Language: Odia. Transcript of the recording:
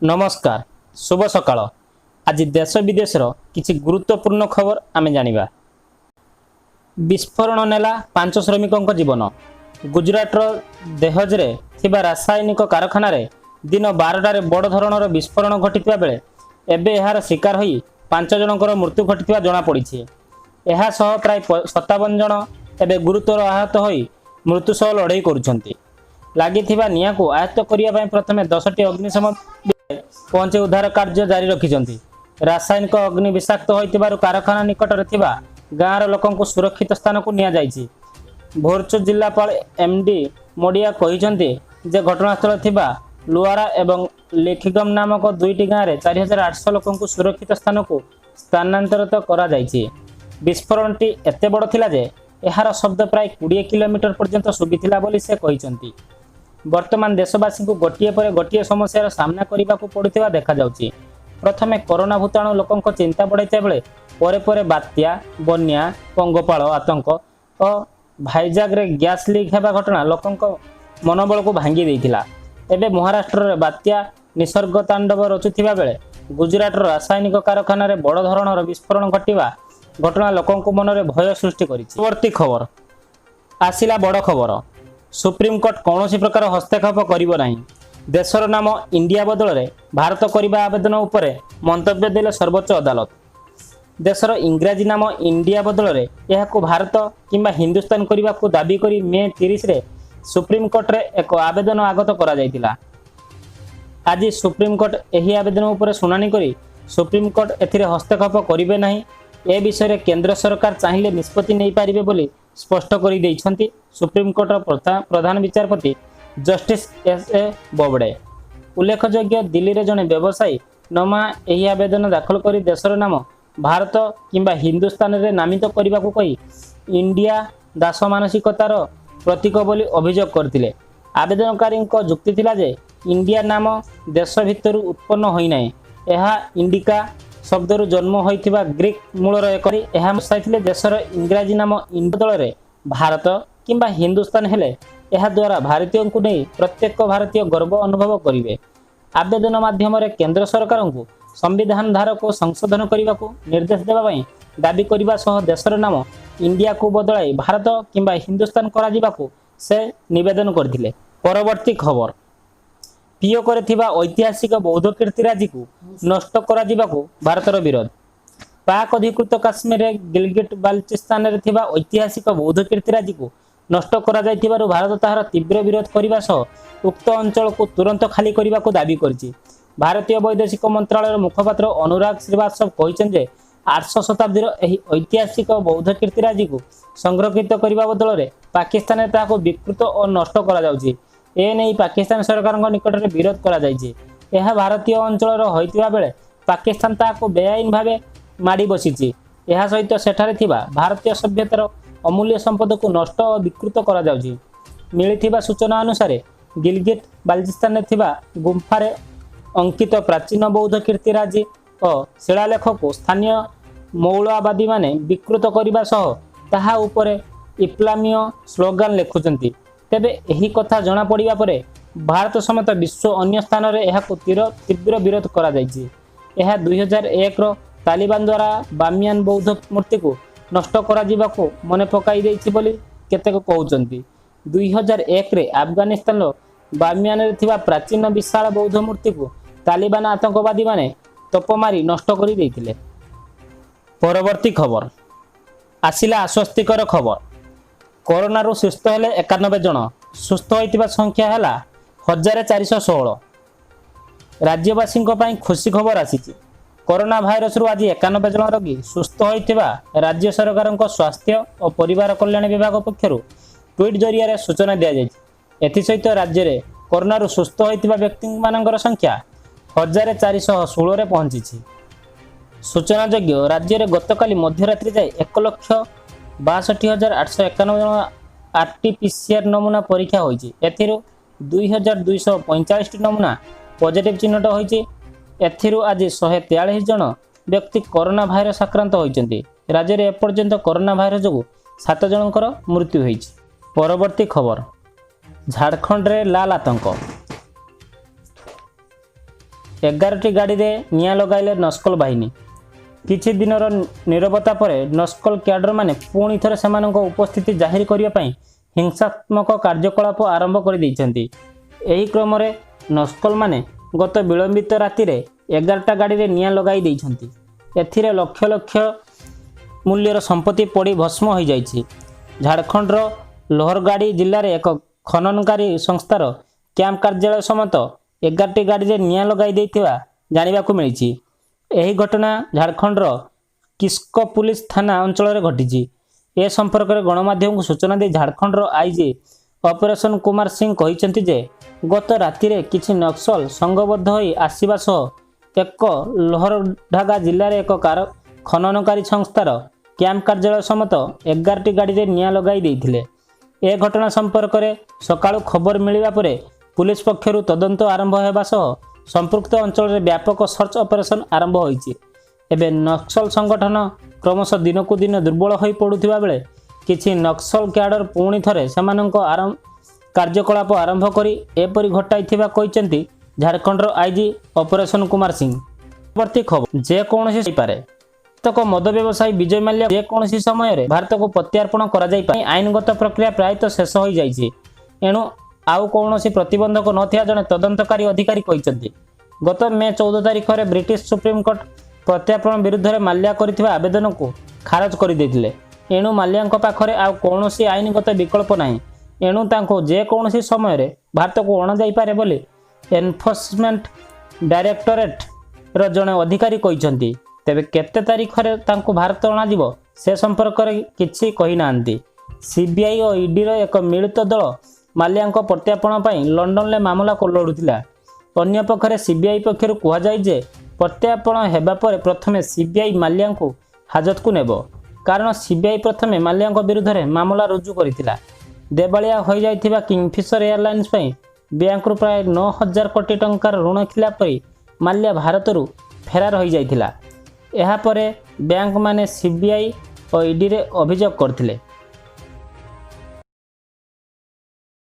ନମସ୍କାର, ଶୁଭ ସକାଳ। ଆଜି ଦେଶ ବିଦେଶର କିଛି ଗୁରୁତ୍ୱପୂର୍ଣ୍ଣ ଖବର ଆମେ ଜାଣିବା। ବିସ୍ଫୋରଣ ନେଲା ପାଞ୍ଚ ଶ୍ରମିକଙ୍କ ଜୀବନ। ଗୁଜରାଟର ଦେହଜରେ ଥିବା ରାସାୟନିକ କାରଖାନାରେ ଦିନ 12ଟାରେ ବଡ଼ ଧରଣର ବିସ୍ଫୋରଣ ଘଟିଥିବା ବେଳେ ଏବେ ଏହାର ଶିକାର ହୋଇ ପାଞ୍ଚ ଜଣଙ୍କର ମୃତ୍ୟୁ ଘଟିଥିବା ଜଣାପଡ଼ିଛି। ଏହା ସହ ପ୍ରାୟ 57 ଜଣ ଏବେ ଗୁରୁତର ଆହତ ହୋଇ ମୃତ୍ୟୁ ସହ ଲଢ଼େଇ କରୁଛନ୍ତି। ଲାଗିଥିବା ନିଆଁକୁ ଆୟତ୍ତ କରିବା ପାଇଁ ପ୍ରଥମେ 10ଟି ଅଗ୍ନିଶମ ପହଞ୍ଚି ଉଦ୍ଧାର କାର୍ଯ୍ୟ ଜାରି ରଖିଛନ୍ତି। ରାସାୟନିକ ଅଗ୍ନି ବିଷାକ୍ତ ହୋଇଥିବାରୁ କାରଖାନା ନିକଟରେ ଥିବା ଗାଁର ଲୋକଙ୍କୁ ସୁରକ୍ଷିତ ସ୍ଥାନକୁ ନିଆଯାଇଛି। ଭରୁଚ ଜିଲ୍ଲାପାଳ ଏମଡି ମୋଡିଆ କହିଛନ୍ତି ଯେ ଘଟଣାସ୍ଥଳରେ ଥିବା ଲୁଆରା ଏବଂ ଲେଖିଗମ ନାମକ ଦୁଇଟି ଗାଁରେ 4800 ଲୋକଙ୍କୁ ସୁରକ୍ଷିତ ସ୍ଥାନକୁ ସ୍ଥାନାନ୍ତରିତ କରାଯାଇଛି। ବିସ୍ଫୋରଣଟି ଏତେ ବଡ଼ ଥିଲା ଯେ ଏହାର ଶବ୍ଦ ପ୍ରାୟ 20 କିଲୋମିଟର ପର୍ଯ୍ୟନ୍ତ ଶୁଭିଥିଲା ବୋଲି ସେ କହିଛନ୍ତି। ବର୍ତ୍ତମାନ ଦେଶବାସୀଙ୍କୁ ଗୋଟିଏ ପରେ ଗୋଟିଏ ସମସ୍ୟାର ସାମ୍ନା କରିବାକୁ ପଡୁଥିବା ଦେଖାଯାଉଛି। ପ୍ରଥମେ କରୋନା ଭୂତାଣୁ ଲୋକଙ୍କ ଚିନ୍ତା ବଢ଼ାଇଥିବା ବେଳେ ପରେ ପରେ ବାତ୍ୟା, ବନ୍ୟା, ପଙ୍ଗପାଳ ଆତଙ୍କ ଓ ଭାଇଜାଗରେ ଗ୍ୟାସ୍ ଲିକ୍ ହେବା ଘଟଣା ଲୋକଙ୍କ ମନୋବଳକୁ ଭାଙ୍ଗି ଦେଇଥିଲା। ଏବେ ମହାରାଷ୍ଟ୍ରରେ ବାତ୍ୟା ନିସର୍ଗ ତାଣ୍ଡବ ରଚୁଥିବା ବେଳେ ଗୁଜରାଟର ରାସାୟନିକ କାରଖାନାରେ ବଡ଼ ଧରଣର ବିସ୍ଫୋରଣ ଘଟିବା ଘଟଣା ଲୋକଙ୍କ ମନରେ ଭୟ ସୃଷ୍ଟି କରିଛି। ପରବର୍ତ୍ତୀ ଖବର ଆସିଲା, ବଡ଼ ଖବର। ସୁପ୍ରିମକୋର୍ଟ କୌଣସି ପ୍ରକାର ହସ୍ତକ୍ଷେପ କରିବ ନାହିଁ। ଦେଶର ନାମ ଇଣ୍ଡିଆ ବଦଳରେ ଭାରତ କରିବା ଆବେଦନ ଉପରେ ମନ୍ତବ୍ୟ ଦେଲେ ସର୍ବୋଚ୍ଚ ଅଦାଲତ। ଦେଶର ଇଂରାଜୀ ନାମ ଇଣ୍ଡିଆ ବଦଳରେ ଏହାକୁ ଭାରତ କିମ୍ବା ହିନ୍ଦୁସ୍ତାନ କରିବାକୁ ଦାବି କରି ମେ 30ରେ ସୁପ୍ରିମକୋର୍ଟରେ ଏକ ଆବେଦନ ଆଗତ କରାଯାଇଥିଲା। ଆଜି ସୁପ୍ରିମକୋର୍ଟ ଏହି ଆବେଦନ ଉପରେ ଶୁଣାଣି କରି ସୁପ୍ରିମକୋର୍ଟ ଏଥିରେ ହସ୍ତକ୍ଷେପ କରିବେ ନାହିଁ, ଏ ବିଷୟରେ କେନ୍ଦ୍ର ସରକାର ଚାହିଁଲେ ନିଷ୍ପତ୍ତି ନେଇପାରିବେ ବୋଲି ସ୍ପଷ୍ଟ କରିଦେଇଛନ୍ତି ସୁପ୍ରିମକୋର୍ଟର ପ୍ରଧାନ ବିଚାରପତି ଜଷ୍ଟିସ୍ ଏସ୍ ଏ ବୋବଡେ। ଉଲ୍ଲେଖଯୋଗ୍ୟ, ଦିଲ୍ଲୀରେ ଜଣେ ବ୍ୟବସାୟୀ ନମା ଏହି ଆବେଦନ ଦାଖଲ କରି ଦେଶର ନାମ ଭାରତ କିମ୍ବା ହିନ୍ଦୁସ୍ତାନରେ ନାମିତ କରିବାକୁ କହି ଇଣ୍ଡିଆ ଦାସ ମାନସିକତାର ପ୍ରତୀକ ବୋଲି ଅଭିଯୋଗ କରିଥିଲେ। ଆବେଦନକାରୀଙ୍କ ଯୁକ୍ତି ଥିଲା ଯେ ଇଣ୍ଡିଆ ନାମ ଦେଶ ଭିତରୁ ଉତ୍ପନ୍ନ ହୋଇନାହିଁ। ଏହା ଇଣ୍ଡିକା ଶବ୍ଦରୁ ଜନ୍ମ ହୋଇଥିବା ଗ୍ରୀକ୍ ମୂଳର ଏକ। ଏହା ଦର୍ଶାଇଥିଲେ, ଦେଶର ଇଂରାଜୀ ନାମ ବଦଳରେ ଭାରତ କିମ୍ବା ହିନ୍ଦୁସ୍ତାନ ହେଲେ ଏହାଦ୍ୱାରା ଭାରତୀୟଙ୍କୁ ନେଇ ପ୍ରତ୍ୟେକ ଭାରତୀୟ ଗର୍ବ ଅନୁଭବ କରିବେ। ଆବେଦନ ମାଧ୍ୟମରେ କେନ୍ଦ୍ର ସରକାରଙ୍କୁ ସମ୍ବିଧାନ ଧାରାକୁ ସଂଶୋଧନ କରିବାକୁ ନିର୍ଦ୍ଦେଶ ଦେବା ପାଇଁ ଦାବି କରିବା ସହ ଦେଶର ନାମ ଇଣ୍ଡିଆକୁ ବଦଳାଇ ଭାରତ କିମ୍ବା ହିନ୍ଦୁସ୍ତାନ କରାଯିବାକୁ ସେ ନିବେଦନ କରିଥିଲେ। ପରବର୍ତ୍ତୀ ଖବର, ପିଓକେରେ ଥିବା ଐତିହାସିକ ବୌଦ୍ଧ କୀର୍ତ୍ତିରାଜିକୁ ନଷ୍ଟ କରାଯିବାକୁ ଭାରତର ବିରୋଧ। ପାକ୍ ଅଧିକୃତ କାଶ୍ମୀରରେ ଗିଲଗିଟ ବାଲଚିସ୍ତାନରେ ଥିବା ଐତିହାସିକ ବୌଦ୍ଧ କୀର୍ତ୍ତିରାଜିକୁ ନଷ୍ଟ କରାଯାଇଥିବାରୁ ଭାରତ ତାହାର ତୀବ୍ର ବିରୋଧ କରିବା ସହ ଉକ୍ତ ଅଞ୍ଚଳକୁ ତୁରନ୍ତ ଖାଲି କରିବାକୁ ଦାବି କରିଛି। ଭାରତୀୟ ବୈଦେଶିକ ମନ୍ତ୍ରାଳୟର ମୁଖପାତ୍ର ଅନୁରାଗ ଶ୍ରୀବାସ୍ତବ କହିଛନ୍ତି ଯେ 800 ଶତାବ୍ଦୀର ଏହି ଐତିହାସିକ ବୌଦ୍ଧ କୀର୍ତ୍ତିରାଜିକୁ ସଂରକ୍ଷିତ କରିବା ବଦଳରେ ପାକିସ୍ତାନରେ ତାହାକୁ ବିକୃତ ଓ ନଷ୍ଟ କରାଯାଉଛି। ଏ ନେଇ ପାକିସ୍ତାନ ସରକାରଙ୍କ ନିକଟରେ ବିରୋଧ କରାଯାଇଛି। ଏହା ଭାରତୀୟ ଅଞ୍ଚଳର ହୋଇଥିବା ବେଳେ ପାକିସ୍ତାନ ତାହାକୁ ବେଆଇନ ଭାବେ ମାଡ଼ି ବସିଛି। ଏହା ସହିତ ସେଠାରେ ଥିବା ଭାରତୀୟ ସଭ୍ୟତାର ଅମୂଲ୍ୟ ସମ୍ପଦକୁ ନଷ୍ଟ ଓ ବିକୃତ କରାଯାଉଛି। ମିଳିଥିବା ସୂଚନା ଅନୁସାରେ, ଗିଲଗିଟ ବାଲଚିସ୍ତାନରେ ଥିବା ଗୁମ୍ଫାରେ ଅଙ୍କିତ ପ୍ରାଚୀନ ବୌଦ୍ଧ କୀର୍ତ୍ତିରାଜି ଓ ଶିଳାଲେଖକୁ ସ୍ଥାନୀୟ ମୌଳବାଦୀମାନେ ବିକୃତ କରିବା ସହ ତାହା ଉପରେ ଇସଲାମୀୟ ସ୍ଲୋଗାନ ଲେଖୁଛନ୍ତି। ତେବେ ଏହି କଥା ଜଣାପଡ଼ିବା ପରେ ଭାରତ ସମେତ ବିଶ୍ୱ ଅନ୍ୟ ସ୍ଥାନରେ ଏହାକୁ ତୀବ୍ର ବିରୋଧ କରାଯାଇଛି। ଏହା 2001ର ତାଲିବାନ ଦ୍ୱାରା ବାମିଆନ ବୌଦ୍ଧ ମୂର୍ତ୍ତିକୁ ନଷ୍ଟ କରାଯିବାକୁ ମନେ ପକାଇ ଦେଇଛି ବୋଲି କେତେକ କହୁଛନ୍ତି। 2001ରେ ଆଫଗାନିସ୍ତାନର ବାମିଆନରେ ଥିବା ପ୍ରାଚୀନ ବିଶାଳ ବୌଦ୍ଧ ମୂର୍ତ୍ତିକୁ ତାଲିବାନ ଆତଙ୍କବାଦୀମାନେ ତୋପ ମାରି ନଷ୍ଟ କରି ଦେଇଥିଲେ। ପରବର୍ତ୍ତୀ ଖବର ଆସିଲା, ଆଶ୍ୱସ୍ତିକର ଖବର। କରୋନାରୁ ସୁସ୍ଥ ହେଲେ 91 ଜଣ। ସୁସ୍ଥ ହୋଇଥିବା ସଂଖ୍ୟା ହେଲା 1416। ରାଜ୍ୟବାସୀଙ୍କ ପାଇଁ ଖୁସି ଖବର ଆସିଛି। କରୋନା ଭାଇରସରୁ ଆଜି 91 ଜଣ ରୋଗୀ ସୁସ୍ଥ ହୋଇଥିବା ରାଜ୍ୟ ସରକାରଙ୍କ ସ୍ୱାସ୍ଥ୍ୟ ଓ ପରିବାର କଲ୍ୟାଣ ବିଭାଗ ପକ୍ଷରୁ ଟ୍ୱିଟ୍ ଜରିଆରେ ସୂଚନା ଦିଆଯାଇଛି। ଏଥିସହିତ ରାଜ୍ୟରେ କରୋନାରୁ ସୁସ୍ଥ ହୋଇଥିବା ବ୍ୟକ୍ତିମାନଙ୍କର ସଂଖ୍ୟା 1416ରେ ପହଞ୍ଚିଛି। ସୂଚନାଯୋଗ୍ୟ, ରାଜ୍ୟରେ ଗତକାଲି ମଧ୍ୟରାତ୍ରି ଯାଏ 1,62,891 ଜଣ ଆରଟିପିସିଆର ନମୁନା ପରୀକ୍ଷା ହୋଇଛି। ଏଥିରୁ 2245ଟି ନମୁନା ପଜିଟିଭ୍ ଚିହ୍ନଟ ହୋଇଛି। ଏଥିରୁ ଆଜି 143 ଜଣ ବ୍ୟକ୍ତି କରୋନା ଭାଇରସ ଆକ୍ରାନ୍ତ ହୋଇଛନ୍ତି। ରାଜ୍ୟରେ ଏପର୍ଯ୍ୟନ୍ତ କରୋନା ଭାଇରସ ଯୋଗୁଁ ସାତ ଜଣଙ୍କର ମୃତ୍ୟୁ ହୋଇଛି। ପରବର୍ତ୍ତୀ ଖବର, ଝାଡ଼ଖଣ୍ଡରେ ଲାଲ ଆତଙ୍କ। 11ଟି ଗାଡ଼ିରେ ନିଆଁ ଲଗାଇଲେ ନକ୍ସଲ ବାହିନୀ। କିଛି ଦିନର ନିରବତା ପରେ ନକ୍ସଲ କ୍ୟାଡରମାନେ ପୁଣି ଥରେ ସେମାନଙ୍କ ଉପସ୍ଥିତି ଜାହିର କରିବା ପାଇଁ ହିଂସାତ୍ମକ କାର୍ଯ୍ୟକଳାପ ଆରମ୍ଭ କରିଦେଇଛନ୍ତି। ଏହି କ୍ରମରେ ନକ୍ସଲମାନେ ଗତ ବିଳମ୍ବିତ ରାତିରେ 11ଟା ଗାଡ଼ିରେ ନିଆଁ ଲଗାଇ ଦେଇଛନ୍ତି। ଏଥିରେ ଲକ୍ଷ ଲକ୍ଷ ମୂଲ୍ୟର ସମ୍ପତ୍ତି ପୋଡ଼ି ଭସ୍ମ ହୋଇଯାଇଛି। ଝାଡ଼ଖଣ୍ଡର ଲୋହରଗାଡ଼ି ଜିଲ୍ଲାରେ ଏକ ଖନନକାରୀ ସଂସ୍ଥାର କ୍ୟାମ୍ପ କାର୍ଯ୍ୟାଳୟ ସମେତ 11ଟି ଗାଡ଼ିରେ ନିଆଁ ଲଗାଇ ଦେଇଥିବା ଜାଣିବାକୁ ମିଳିଛି। ଏହି ଘଟଣା ଝାଡ଼ଖଣ୍ଡର କିସ୍କୋ ପୁଲିସ ଥାନା ଅଞ୍ଚଳରେ ଘଟିଛି। ଏ ସମ୍ପର୍କରେ ଗଣମାଧ୍ୟମକୁ ସୂଚନା ଦେଇ ଝାଡ଼ଖଣ୍ଡର ଆଇଜି ଅପରେସନ କୁମାର ସିଂ କହିଛନ୍ତି ଯେ, ଗତ ରାତିରେ କିଛି ନକ୍ସଲ ସଂଘବଦ୍ଧ ହୋଇ ଆସିବା ସହ ଏକ ଲୋହରଡାଗା ଜିଲ୍ଲାରେ ଏକ କାର ଖନନକାରୀ ସଂସ୍ଥାର କ୍ୟାମ୍ପ କାର୍ଯ୍ୟାଳୟ ସମେତ 11ଟି ଗାଡ଼ିରେ ନିଆଁ ଲଗାଇ ଦେଇଥିଲେ। ଏ ଘଟଣା ସମ୍ପର୍କରେ ସକାଳୁ ଖବର ମିଳିବା ପରେ ପୁଲିସ ପକ୍ଷରୁ ତଦନ୍ତ ଆରମ୍ଭ ହେବା ସହ ସମ୍ପୃକ୍ତ ଅଞ୍ଚଳରେ ବ୍ୟାପକ ସର୍ଚ୍ଚ ଅପରେସନ ଆରମ୍ଭ ହୋଇଛି। ଏବେ ନକ୍ସଲ ସଂଗଠନ କ୍ରମଶଃ ଦିନକୁ ଦିନ ଦୁର୍ବଳ ହୋଇ ପଡ଼ୁଥିବା ବେଳେ କିଛି ନକ୍ସଲ କ୍ୟାଡର ପୁଣି ଥରେ ସେମାନଙ୍କ କାର୍ଯ୍ୟକଳାପ ଆରମ୍ଭ କରି ଏପରି ଘଟାଇଥିବା କହିଛନ୍ତି ଝାଡ଼ଖଣ୍ଡର ଆଇଜି ଅପରେସନ କୁମାର ସିଂ। ପରବର୍ତ୍ତୀ ଖବର, ଯେକୌଣସି ହେଇପାରେ। ପଳାତକ ମଦ ବ୍ୟବସାୟୀ ବିଜୟ ମାଲ୍ୟା ଯେକୌଣସି ସମୟରେ ଭାରତକୁ ପ୍ରତ୍ୟାର୍ପଣ କରାଯାଇପାରେ। ଆଇନଗତ ପ୍ରକ୍ରିୟା ପ୍ରାୟତଃ ଶେଷ ହୋଇଯାଇଛି, ଏଣୁ ଆଉ କୌଣସି ପ୍ରତିବନ୍ଧକ ନଥିବା ଜଣେ ତଦନ୍ତକାରୀ ଅଧିକାରୀ କହିଛନ୍ତି। ଗତ ମେ 14 ତାରିଖରେ ବ୍ରିଟିଶ ସୁପ୍ରିମକୋର୍ଟ ପ୍ରତ୍ୟାର୍ପଣ ବିରୁଦ୍ଧରେ ମାଲ୍ୟା କରିଥିବା ଆବେଦନକୁ ଖାରଜ କରିଦେଇଥିଲେ। ଏଣୁ ମାଲ୍ୟାଙ୍କ ପାଖରେ ଆଉ କୌଣସି ଆଇନଗତ ବିକଳ୍ପ ନାହିଁ। ଏଣୁ ତାଙ୍କୁ ଯେକୌଣସି ସମୟରେ ଭାରତକୁ ଅଣାଯାଇପାରେ ବୋଲି ଏନଫୋର୍ସମେଣ୍ଟ ଡାଇରେକ୍ଟୋରେଟ୍ର ଜଣେ ଅଧିକାରୀ କହିଛନ୍ତି। ତେବେ କେତେ ତାରିଖରେ ତାଙ୍କୁ ଭାରତ ଅଣାଯିବ, ସେ ସମ୍ପର୍କରେ କିଛି କହିନାହାନ୍ତି। ସିବିଆଇ ଓ ଇଡିର ଏକ ମିଳିତ ଦଳ ମାଲ୍ୟାଙ୍କ ପ୍ରତ୍ୟାର୍ପଣ ପାଇଁ ଲଣ୍ଡନରେ ମାମଲାକୁ ଲଢ଼ୁଥିଲା। ଅନ୍ୟପକ୍ଷରେ ସିବିଆଇ ପକ୍ଷରୁ କୁହାଯାଇଛି ଯେ, ପ୍ରତ୍ୟାର୍ପଣ ହେବା ପରେ ପ୍ରଥମେ ସିବିଆଇ ମାଲ୍ୟାଙ୍କୁ ହାଜତକୁ ନେବ। କାରଣ ସିବିଆଇ ପ୍ରଥମେ ମାଲ୍ୟାଙ୍କ ବିରୁଦ୍ଧରେ ମାମଲା ରୁଜୁ କରିଥିଲା। ଦେବାଳିଆ ହୋଇଯାଇଥିବା କିଙ୍ଗଫିସର ଏୟାରଲାଇନ୍ସ ପାଇଁ ବ୍ୟାଙ୍କରୁ ପ୍ରାୟ 9,000 କୋଟି ଟଙ୍କାର ଋଣ ଖିଲାପ କରି ମାଲ୍ୟା ଭାରତରୁ ଫେରାର ହୋଇଯାଇଥିଲା। ଏହାପରେ ବ୍ୟାଙ୍କମାନେ ସିବିଆଇ ଓ ଇଡିରେ ଅଭିଯୋଗ କରିଥିଲେ।